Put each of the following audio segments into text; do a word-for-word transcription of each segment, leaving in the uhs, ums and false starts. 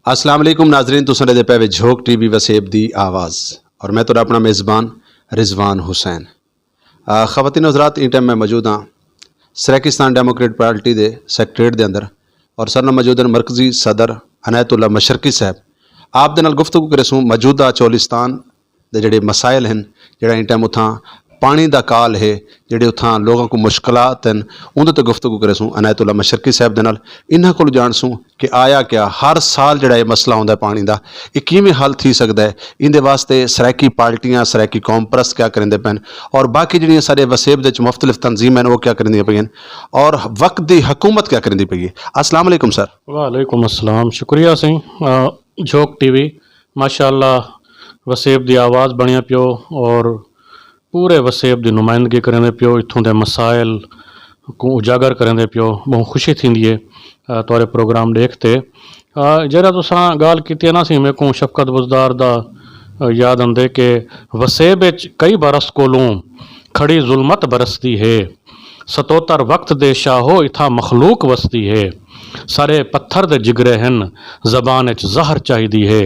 السلام علیکم ناظرین، تساں دے پے وچ جھوک ٹی وی وسیب دی آواز، اور میں تہاڈا اپنا میزبان رضوان حسین۔ آ، خواتین و حضرات، این ٹائم میں موجود ہاں سرائیکستان ڈیموکریٹ پارٹی دے سیکرٹریٹ دے اندر، اور سارے نال موجود ہیں مرکزی صدر عنایت اللہ مشرقی صاحب۔ آپ دے نال گفتگو کرے سوں موجودہ چولستان دے جڑے مسائل ہیں، جڑا این ٹائم اتھاں پانی دا کال ہے، جڑے اتھاں لوگاں کو مشکلات ہیں، اون دے تے گفتگو کرے سوں عنایت اللہ مشرقی صاحب دے نال۔ انہاں کول جان سوں کہ آیا کیا ہر سال جڑا یہ مسئلہ ہوندا ہے پانی دا، یہ کیویں حل تھی سکدا ہے؟ ان دے واسطے سرائیکی پارٹیاں، سرائیکی قوم پرست کیا کریندے پن، اور باقی جڑیاں سارے وسیب دے وچ مختلف تنظیماں ہیں، وہ کیا کریندیاں پئین، اور وقت دی حکومت کیا کریندی پئی ہے؟ السلام علیکم سر۔ وعلیکم السلام، شکریہ سی۔ آ، جھوک ٹی وی، ماشاءاللہ، وسیب دی آواز بنیا پیو، اور پورے وسیب دی نمائندگی کریندے پیو، اتھوں دے مسائل کو اجاگر کریندے پیو، بہت خوشی تھیندی ہے، آ، تہاڈے پروگرام دیکھ تے۔ آ، جیڑا تساں گال کیتی ہے نا، سی میرے کو شفقت بزدار دا، آ، یاد آندے کہ وسیب وچ کئی برس کولوں کھڑی ظلمت برسدی ہے، ستوتر وقت دے شاہو اتھا مخلوق وسدی ہے۔ سارے پتھر دے جگرے ہن، زبان اچ زہر چاہیدی ہے،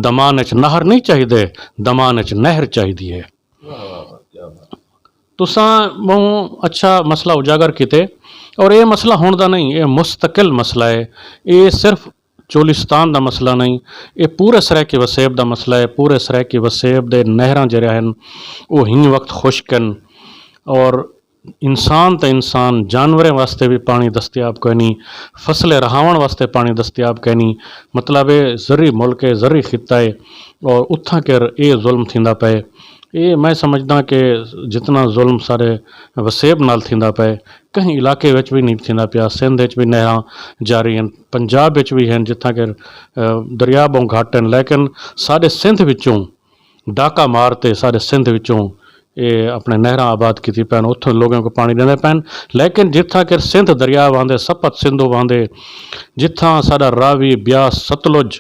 دمان اچ نہر نہیں چاہیدے، دمان اچ نہر چاہیدی ہے۔ تساں بہوں اچھا مسئلہ اجاگر کیتے، اور یہ مسئلہ ہن دا نہیں، یہ مستقل مسئلہ ہے۔ یہ صرف چولستان دا مسئلہ نہیں، یہ پورے سرائیکی وسیب دا مسئلہ ہے۔ پورے سرائیکی وسیب دے نہراں جڑے ہن، وہ ہی وقت خشک ہن، اور انسان تے انسان، جانوریں واسطے بھی پانی دستیاب کوئی نہیں، فصلیں رہاون واسطے پانی دستیاب کوئی نہیں۔ مطلب، یہ زرعی ملک ہے، زرعی خطہ ہے، اور اتھاں کر یہ ظلم تھیندا پئے۔ یہ میں سمجھدا کہ جتنا ظلم سارے وسیب نال تھیندا پئے، کہیں علاقے وچ بھی نہیں تھیندا پیا۔ سندھ وچ بھی نہراں جاری ہیں، پنجاب وچ بھی ہیں، جتھاں کہ، آ، دریا بہوں گھٹ ہیں، لیکن سارے سندھ وچوں ڈاکہ مار تے سارے سندھ وچوں اے اپنے نہراں آباد کیتی پین، اتھوں لوگوں کو پانی دیندے پین۔ لیکن جتھاں کہ سندھ دریا واندے، سپت سندھو واندے، جتھاں ساڈا راوی، بیاس، ستلج،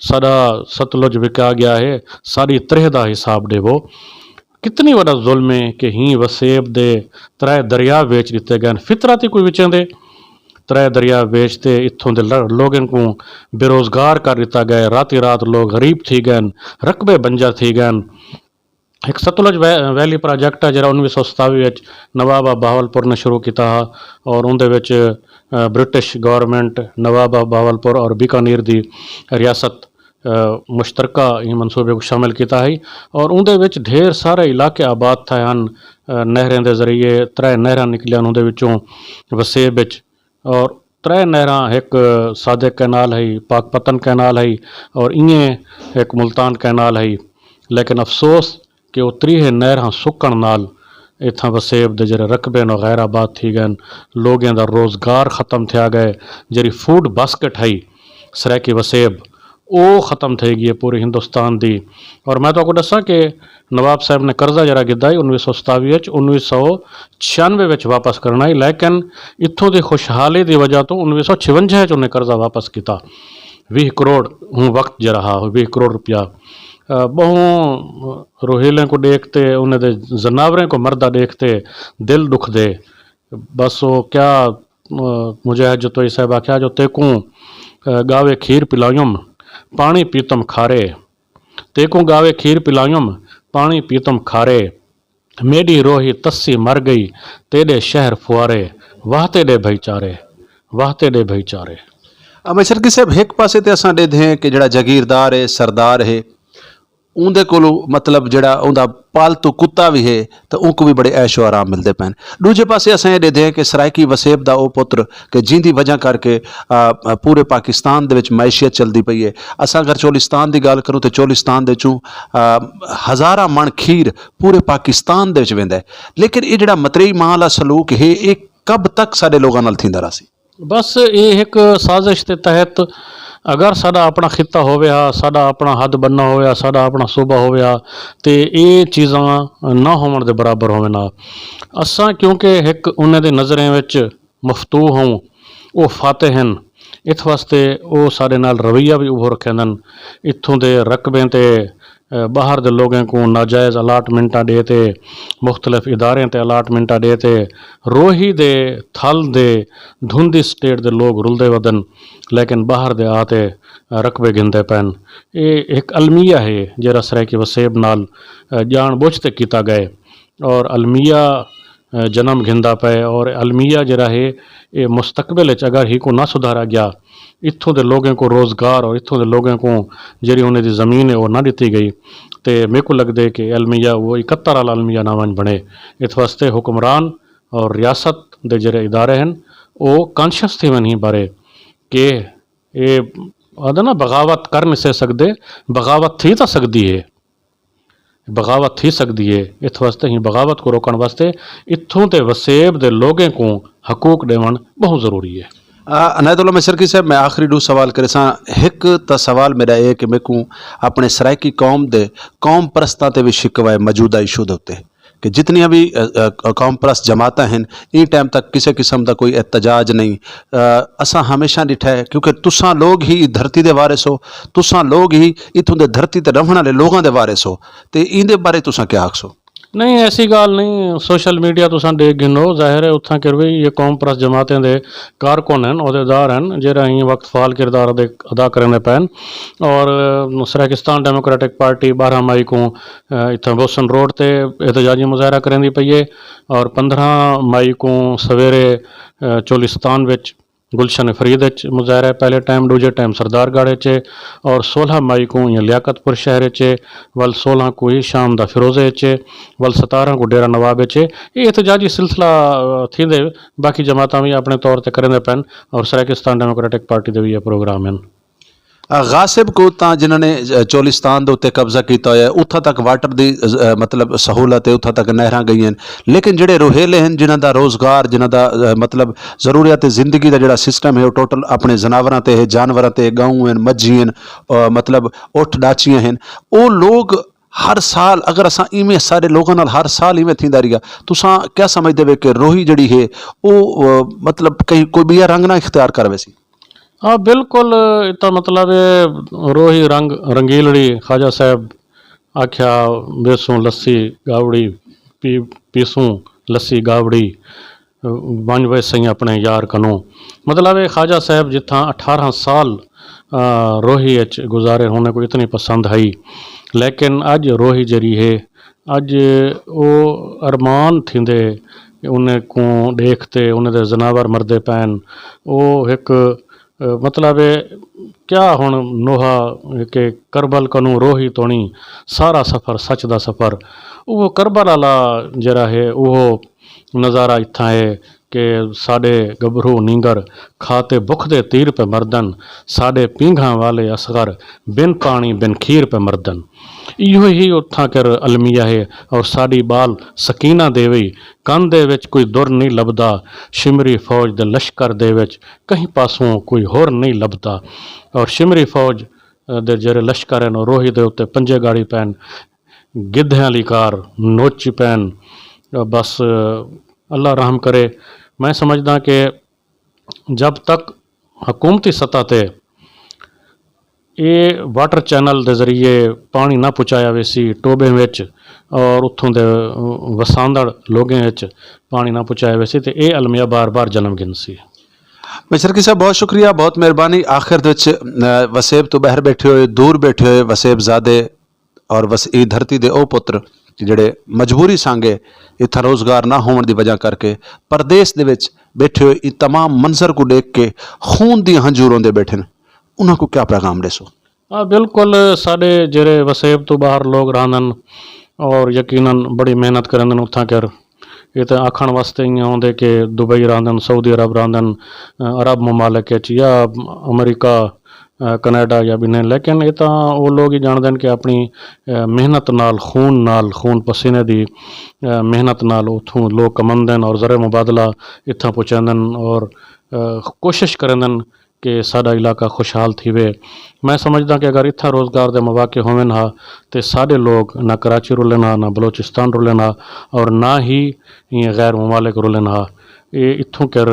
ساڈا ستلج وکا گیا ہے، ساری ترہ دا حساب ڈیوو۔ کتنی وڈا ظلم ہے کہ ہی وسیب دے ترائے دریا ویچ دتے گئے، فطرت ہی کوئی وچیں دے۔ ترائے دریا ویچ تے اتھوں دے لوگوں کو بے روزگار کر دتا گئے، راتی رات لوگ غریب تھی گئے، رقبے بنجر تھی گئے۔ ایک ستلج ویلی پروجیکٹ ہے جڑا انیس سو ستاوی وچ نواب آف بہاولپور نے شروع کیتا ہا، اور اون دے وچ برٹش گورنمنٹ، نواب آف بہاولپور اور بیکانیر دی ریاست مشترکہ ہی منصوبے کو شامل کیتا ہے، اور اون دے وچ ڈھیر سارے علاقے آباد تھے ہن۔ نہریں دے ذریعے ترے نہراں نکلیاں اون دے وچوں وسیب وچ، اور ترے نہراں، ایک صادق کینال ہے، پاک پتن کینال ہے، اور ایئں ایک ملتان کینال ہے۔ لیکن افسوس کہ وہ تریہے نہراں سکن نال اتھاں وسیب دے جڑے رقبے نو غیر آباد تھی گئے، لوگیں دا روزگار ختم تھیا گئے، جڑی فوڈ باسکٹ ہے سرائیکی وسیب، او ختم تھئی گئی ہے پوری ہندوستان دی۔ اور میں تہاکوں دساں کہ نواب صاحب نے قرضہ جڑا گدا ہے انیس سو ستاوی وچ، انیس سو چھیانوے وچ واپس کرنا ہے، لیکن اتھوں دی خوشحالی دی وجہ تو انیس سو چھونجا وچ انہیں قرضہ واپس کیتا۔ ویہہ کروڑ ہوں وقت جڑا ہا، ویہہ کروڑ روپیہ۔ بہوں روہیلیں کو دیکھتے، انہیں دے زناوریں کو مردہ دیکھتے دل دکھ دے۔ بس وہ کیا، مجاہد جتوئی صاحب آکھیا جو تیکوں گاوے کھیر پلائیوں، پانی پیتم کھارے، تیکوں گاوے کھیر پلائیوں، پانی پیتم کھارے، میڈی روہی تسی مر گئی، تیڈے شہر فوارے، واہ تیڈے بھائی چارے، واہ تیڈے بھائی چارے۔ اما شرکی صاحب، ایک پاسے تے اساں دے دیں کہ جڑا جاگیردار ہے، سردار ہے، اون دے کولو مطلب جڑا اون دا پالتو کتا بھی ہے، تے اون کو بھی بڑے عیش و آرام ملدے پین۔ دوجے پاسے اساں یہ دے دیں کہ سرائیکی وسیب دا او پتر کہ جیندی وجہ کر کے، آ، آ، پورے پاکستان دے وچ معیشت چلدی پئی ہے۔ اساں اگر چولستان دی گل کروں تے چولستان دے چوں، آ، ہزاراں من کھیر پورے پاکستان دے وچ ویندا ہے۔ لیکن یہ جڑا مترئی ماں والا سلوک ہے، یہ کب تک سارے لوگاں نال تھیندا رہسی؟ بس یہ ایک سازش دے تحت، اگر ساڈا اپنا خطہ ہویا، ساڈا اپنا حد بننا ہویا، ساڈا اپنا صوبہ ہویا، تے یہ چیزاں نہ ہون دے برابر ہونا۔ اساں کیونکہ ایک انہیں دے نظریں وچ مفتوح ہوں، او فاتح ہن، اس واسطے او ساڈے نال رویہ بھی اوہو رکھیندن۔ اتھوں دے رقبیں تے باہر دے لوگاں کو ناجائز الاٹمنٹاں دے تے، مختلف اداریں تے الاٹمنٹاں دے تے، روہی دے تھل دے دھندی سٹیٹ دے لوگ رلدے ودن، لیکن باہر دے آ تے رقبے گھندے پین۔ اے ایک المیہ ہے جیرا سرائیکی وسیب نال جان بوجھ تے کیتا گئے، اور المیہ جنم گھندا پئے، اور المیہ جیرا ہے، اے مستقبل وچ اگر ہی کو نہ سدھارا گیا، اتھوں دے لوگوں کو روزگار اور اتھوں دے لوگوں کو جیہڑی انہاں دی زمین ہے وہ نہ دتی گئی، تے میرے کو لگدے کہ المیہ وہ اکہتر والا المیہ نہ ونج بنے۔ اس واسطے حکمران اور ریاست دے جیہڑے ادارے ہیں، وہ کانشیس تھی ونی بارے کہ اے آدھا نا بغاوت کر نہیں سے سکدے، بغاوت تھی تاں سکدی ہے، بغاوت تھی سکدی ہے۔ اس واسطے ہی بغاوت کو روکن واسطے اتھوں تے وسیب دے لوگوں کو حقوق دیون بہت ضروری ہے۔ عنایت اللہ مشرقی صاحب، میں آخری دو سوال کرے ساں۔ ایک تا سوال میرا اے کہ میں کو اپنے سرائیکی قوم دے قوم پرستاں تے بھی شکوہ ہے موجودہ ایشو دے اُتے کہ جتنیاں بھی قوم پرست جماعتاں ہیں، ایں ٹائم تک کسے قسم دا کوئی احتجاج نہیں۔ اساں ہمیشہ ڈٹھا ہے کیونکہ تساں لوگ ہی دھرتی دے وارث ہو، تساں لوگ ہی اتھوں دے دھرتی تے رہن والے لوگاں دے وارث ہو، تے ایندے بارے تساں کیا آکھسو؟ نہیں، ایسی گل نہیں۔ سوشل میڈیا تساں دیکھ گھنو، ظاہر ہے اتھاں کر بھی یہ قوم پرست جماعتیں دے کارکن ہیں، عہدیدار ہیں، جیہڑا ہی وقت فعال کردار ادا کرنے پین۔ اور سرائیکستان ڈیموکریٹک پارٹی بارہ مئی کو اتھاں بوسن روڈ تے احتجاجی مظاہرہ کرن دی پئی ہے، اور پندرہ مئی کو سویرے چولستان وچ گلشن فرید وچ مظاہرہ ہے، پہلے ٹائم، دوجے ٹائم سردار گڑھ وچ ہے، اور سولہ مئی کو یہ لیاقت پور شہر وچ ہے، ول سولہ کو ہی شام دا فیروزے وچ ہے، ول ستارہ کو ڈیرہ نواب وچ ہے۔ یہ احتجاجی سلسلہ تھی دے، باقی جماعتاں بھی اپنے طور تے کریں دے پین، اور سرائیکستان ڈیموکریٹک پارٹی دے بھی یہ پروگرام ہیں۔ غاصب کو تاں جنہاں نے چولستان دے اُتے قبضہ کیتا ہویا ہے، اتھاں تک واٹر دی مطلب سہولت ہے، اتھاں تک نہراں گئی ہیں، لیکن جڑے روہیلے ہیں جنہاں دا روزگار، جنہاں دا مطلب ضروریات زندگی دا جڑا سسٹم ہے، وہ ٹوٹل اپنے جناوراں تے ہے، جانوراں تے، گاؤں ہیں، مجھی ہیں، مطلب اٹھ ڈاچیاں ہیں۔ او لوگ ہر سال اگر اساں ایویں سارے لوگاں نال ہر سال ایویں تھیندا رہیا، تساں کیا سمجھدے وے کہ روہی جڑی ہے، او مطلب کہیں کوئی بیا رنگ نہ اختیار کروے سی؟ ہاں، بالکل۔ اتنا مطلب ہے، روہی رنگ رنگیلڑی، خواجہ صاحب آکھیا، بیسوں لسی گاوڑی، پی-، پیسوں لسی گاوڑی، ونج وے سائیں اپنے یار کنوں۔ مطلب ہے، خواجہ صاحب جتھاں اٹھارہ سال، آ، روہی اچ گزارے ہونے کو اتنی پسند ہئی، لیکن اج روہی جری ہے، اج او ارمان تھیندے، انہیں کو دیکھتے، انہیں دے جناور مردے پین، او ایک مطلب ہے، کیا ہن نوحہ کہ کربل کنوں روہی تونی، سارا سفر سچ دا سفر۔ وہ کربل والا جڑا ہے، وہ نظارہ اتھاں ہے کہ ساڈے گبرو نینگر کھاتے بکھ دے تیر پہ مردن، ساڈے پینگھاں والے اصغر بن پانی بن کھیر پہ مردن۔ ایہو ہی اتھاں کر المیہ ہے، اور ساڈی بال سکینہ دیوی کن دے وچ کوئی در نہیں لبدا، شمری فوج دے لشکر دے وچ کہیں پاسوں کوئی ہور نہیں لبدا۔ اور شمری فوج دے جڑے لشکر ہیں، روہی دے اُتے پنجے گاڑی پین، گدھیاں والی کار نوچی پین۔ بس اللہ رحم کرے۔ میں سمجھدا کہ جب تک حکومتی سطح تے اے واٹر چینل دے ذریعے پانی نہ پہنچایا ویسی ٹوبیں وچ اور اتھوں دے وساندڑ لوگیں وچ پانی نہ پہنچایا ویسی تے اے المیہ بار بار جنم گھن سی۔ مشرقی صاحب، بہت شکریہ، بہت مہربانی۔ آخر دے وچ، اے، وسیب تو باہر بیٹھے ہوئے، دور بیٹھے ہوئے وسیب زادے اور وس-، اے دھرتی دے او پتر جڑے مجبوری سانگے اتھاں روزگار نہ ہون دی وجہ کر کے پردیس دے وچ بیٹھے ہوئے اے تمام منظر کو دیکھ کے خون دی ہنجو روندے بیٹھے نے، انہاں کو کیا پیغام دے سو؟ آ، بالکل، ساڈے جڑے وسیب تو باہر لوگ رہندن اور یقیناً بڑی محنت کرندن اتھاں کر۔ یہ تو آکھن واسطے ہی ہوندے کہ دبئی رہندن، سعودی عرب رہندن، آ، عرب ممالک وچ یا امریکہ، آ، کینیڈا یا بھی نہیں، لیکن یہ تو وہ لوگ ہی جاندے ہیں کہ اپنی، آ، محنت نال، خون نال، خون پسینے دی، آ، محنت نال اتھوں لوگ کمندے ہیں اور زر مبادلہ اتھاں پہنچاندے ہیں اور، آ، کوشش کرندے ہیں کہ ساڈا علاقہ خوشحال تھیوے۔ میں سمجھدا کہ اگر اتھاں روزگار دے مواقع ہوون ہا تے ساڈے لوگ نہ کراچی رولن ہا، نہ بلوچستان رولن ہا اور نہ ہی ایں غیر ممالک رولن ہا۔ اے اتھوں کر،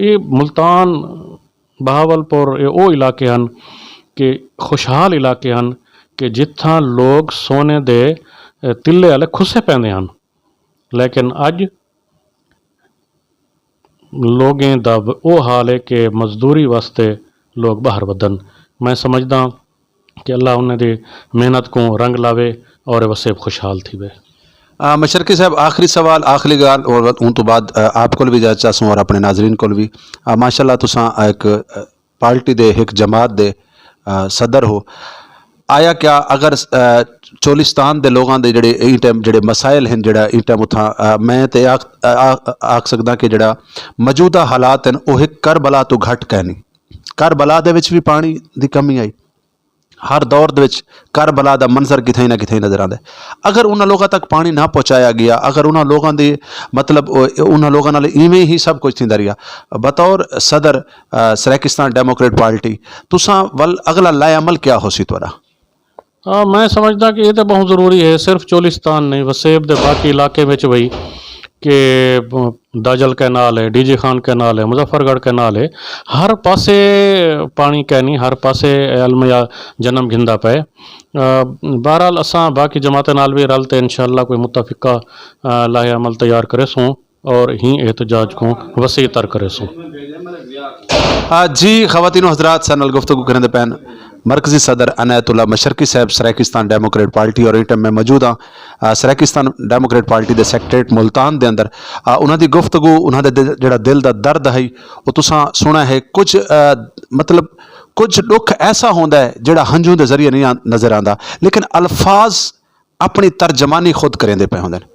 اے ملتان، بہاول پور، اے او علاقے ہن کہ خوشحال علاقے ہن کہ جتھاں لوگ سونے دے تلے والے کھسے پیندے ہن، لیکن اج لوگیں دا او حال ہے کہ مزدوری واسطے لوگ باہر ودن۔ میں سمجھدا کہ اللہ انہاں دی محنت کو رنگ لاوے اور وسیب خوشحال تھی وے۔ مشرقی صاحب، آخری سوال، آخری گال، اور ان تو بعد آپ کول بھی جاچا سوں اور اپنے ناظرین کول بھی۔ ماشاءاللہ، تساں ایک پارٹی دے، ایک جماعت دے صدر ہو۔ آیا کیا اگر چولستان دے لوگاں دے جڑے این ٹائم جڑے مسائل ہیں، جڑا این ٹائم اتھاں، میں تے آکھ سکدا کہ جڑا موجودہ حالات ہیں، وہ ایک کربلا تو گھٹ کہنی۔ کربلا دے وچ بھی پانی دی کمی آئی۔ ہر دور دے وچ کربلا دا منظر کتھے نہ کتھے نظر آندا ہے۔ اگر انہاں لوگاں تک پانی نہ پہنچایا گیا، اگر انہاں لوگاں دی، مطلب، انہاں لوگاں نال ایویں ہی سب کچھ تھیندا رہیا، بطور صدر سرائیکستان ڈیموکریٹ پارٹی، تساں ول اگلا لائے عمل کیا ہو سی تہاڈا؟ میں سمجھدا کہ یہ تو بہت ضروری ہے، صرف چولستان نہیں، وسیب دے باقی علاقے وچ وہی کہ داجل کینال ہے، ڈی جے خان کینال ہے، مظفر گڑھ کینال ہے، ہر پاسے پانی کینی، ہر پاسے علم یا جنم گھندا پے۔ بہرحال اساں باقی جماعتیں نال بھی رل تے انشاءاللہ کوئی متفقہ لائحہ عمل تیار کرے سوں اور ہی احتجاج کو وسیع تر کرے سوں۔ جی خواتین و حضرات، سن نال گفتگو کرنے دے پین مرکزی صدر عنایت اللہ مشرقی صاحب سرائیکستان ڈیموکریٹ پارٹی اور انٹم میں موجود ہاں۔ سرائیکستان ڈیموکریٹ پارٹی دے سیکریٹریٹ ملتان دے اندر انہاں دی گفتگو، انہاں دے جڑا دل دا درد ہے، وہ تساں سنا ہے۔ کچھ مطلب کچھ دکھ ایسا ہوندا ہے جڑا ہنجوں دے ذریعے نہیں نظر آندا، لیکن الفاظ اپنی ترجمانی خود کریندے پے ہوندے نے۔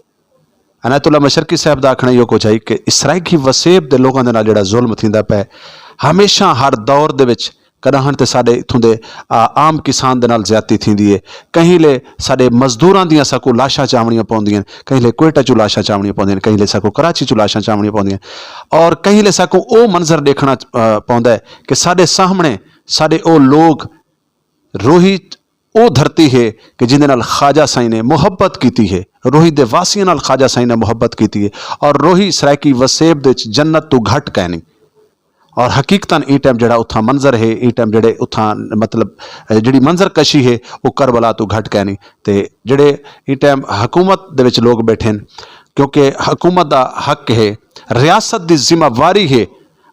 عنایت اللہ مشرقی صاحب دا آکھنا ایہو کچھ ہے کہ اسرائیکی وسیب دے لوگاں دے نال جڑا ظلم تھیندا پے، ہمیشہ ہر دور دے وچ کراہن تے ساڈے اتھوں دے عام کسان دے نال زیادتی تھیندی ہے۔ کہیں لے ساڈے مزدوراں دیاں ساکو لاشاں چاونیاں پوندیاں، کہیں لے کوئٹہ چوں لاشاں چاونیاں پوندیاں، کہیں لے ساکو کراچی چوں لاشاں چاونیاں پوندیاں، اور کہیں لے ساکو او منظر دیکھنا پوندا ہے کہ ساڈے سامنے ساڈے او لوگ روہی او دھرتی ہے کہ جن دے نال خواجہ سائیں نے محبت کیتی ہے، روہی دے واسیاں نال خواجہ سائیں نے محبت کیتی ہے، اور روہی سرائیکی وسیب دے وچ جنت تو گھٹ کائے نہیں۔ اور حقیقتاً ای ٹائم جڑا اتھاں منظر ہے، ای ٹائم جڑے اتھاں مطلب جڑی منظر کشی ہے، وہ کربلا تو گھٹ کائے نہیں۔ تے جڑے ای ٹائم حکومت دے وچ لوگ بیٹھے ہیں، کیونکہ حکومت دا حق ہے، ریاست دی ذمہ واری ہے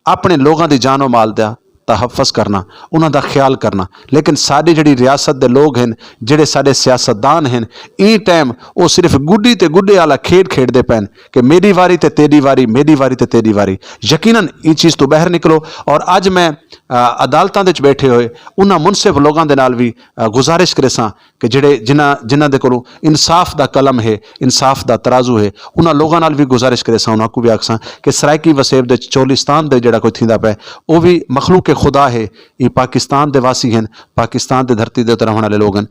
اپنے لوگاں دی جان و مال دا تحفظ کرنا، انہاں دا خیال کرنا۔ لیکن ساڈی جڑی ریاست دے لوگ ہن، جڑے ساڈے سیاستدان ہن، ایں ٹائم او صرف گڈی تے گڈے والا کھیڈ کھیڈدے پین کہ میری واری تے تیری واری، میری واری تے تیری واری۔ یقیناً ایں چیز تو باہر نکلو۔ اور اج میں عدالتاں دے وچ بیٹھے ہوئے انہاں منصف لوگاں دے نال وی گزارش کرے ساں کہ جڑے جنہاں جنہاں دے کولوں انصاف دا قلم ہے، انصاف دا ترازو ہے، انہاں لوگاں نال وی گزارش کرے ساں، انہاں کو وی آکھساں کہ سرائیکی وسیب دے چولستان دے جڑا کوئی تھیندا پے، او وی مخلوق خدا ہے۔ یہ پاکستان دے واسی ہیں، پاکستان دے دھرتی دے اتر رہن والے لوگ ہیں۔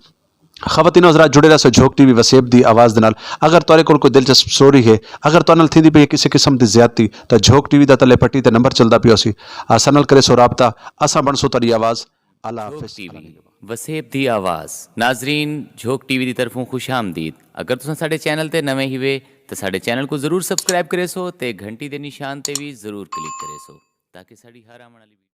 خواتین و حضرات، جڑے رہسو جھوک ٹی وی وسیب دی آواز دے نال۔ اگر تہاڈے کول کوئی دلچسپ سٹوری ہے، اگر تہاڈے نال تھیندی پئی ہے کسی قسم دی زیادتی، تے جھوک ٹی وی دا تلے پٹی تے نمبر چلدا پیا ہوسی، اساں نال کرے سو رابطہ، اساں بنسو تہاڈی آواز۔ اللہ حافظ۔ وسیب دی آواز۔ ناظرین، جھوک ٹی وی دی طرفوں خوش آمدید۔ اگر تساں ساڈے چینل تے نویں ہیوے تے ساڈے چینل کو ضرور سبسکرائب کرے سو تے گھنٹی دے نشان تے وی ضرور کلک کرے سو، تاکہ ساڈی ہر آون والی